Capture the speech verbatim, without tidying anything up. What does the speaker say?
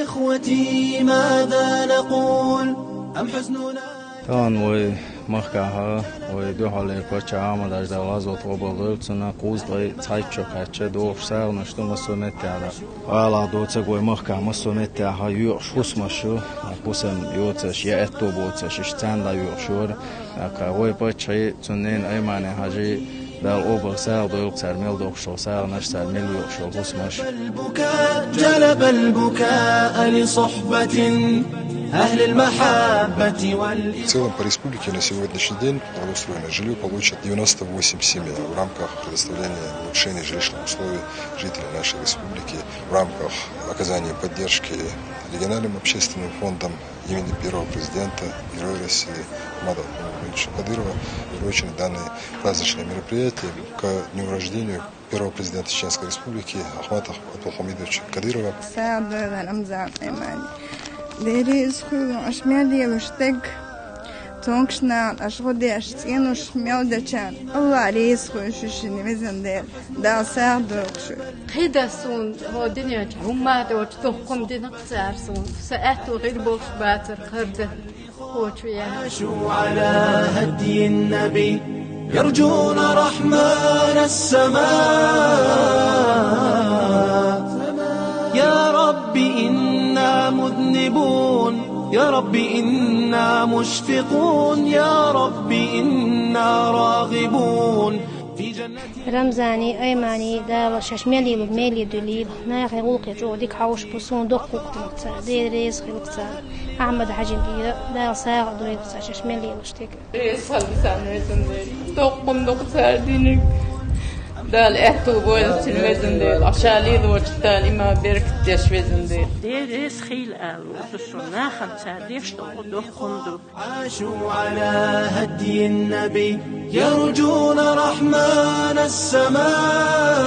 إخوتي، ماذا نقول؟ أم حزننا Тахана вай махкахьа, вай дуьхьал лерпача Ахьмад-Хьажа, Дала гӀазот къобал дойла цунна, кхузткъе цхьайтта шо кхаьчча, дохуш сагӀанаш ду массо а меттехь. ГӀалахь доцург вай махкахь массо а меттехь йоькъуш хӀусамаш ю, хӀусам йоцуш, я аьтто боцуш, иштта царна дӀайоькъуш яра. ТӀаккха вай паччахьий, цуьнан ненан Аймани-Хьажий, Дала къобал сагӀа дойла цара мел дохуш долу сагӀанаш, цара мел йоькъуш йолу хӀусамаш. البكاء جلب البكاء لصحبة أهل المحبة والإخوة. В целом по республике на сегодняшний день благоустроенное жилье получат девяносто восемь семей в рамках предоставления улучшения жилищных условий жителей нашей республики, в рамках оказания поддержки региональным общественным фондом имени первого президента, Героя России Ахмада Ахмадовича Кадырова приурочены данные праздничные мероприятия ко дню рождения первого президента Чеченской Республики Ахмата Абдулхамидовича Кадырова. СагӀа дойла Рамзан Аймани. Дела реза хуьлда аша мел лелош дерг. Цомгушнахана аша гӀо деш, цӀенош мел дечарна АллахӀ реза хуьлда шуьшинна, везан Дела. Дала сагӀа дойла шуьга. КхидӀа суна хӀокху дуьнен чу хӀумма а доцуш, доккха хӀума дина-кх цара суна. Сан аьтто хир болуш бацара хӀара дан. Кхочу яхь. عاشوا على هدي النبي يرجون رحمن السماء. يا رب إنا مذنبون، يا رب إنا مشفقون، يا رب إنا راغبون في جنة Рамзани, Аймани, Дала шаьш мел лелорг мел лелийла. Нахе гӀуллакхе чӀогӀа дика хьовсуш бу, суна доккха гӀуллакх дина-кх цара. Дела реза хуьлда-кх царна. Ахьмад-Хьажина тӀера Дала сагӀа а дойла цара шаьш мел лелош дерг. Реза хуьлда царна, везан Дела. Доккха хӀума ду-кх цара динарг. Дала аьтто бойла цуьнан, везан Дела. Ша лелочух Дала иман, беркат дойла, везан Дела. Дела реза хуьлда ала веза со, нахана цара деш долу доккха хӀума ду. عاشوا على هدي النبي يرجون رحمن السماء.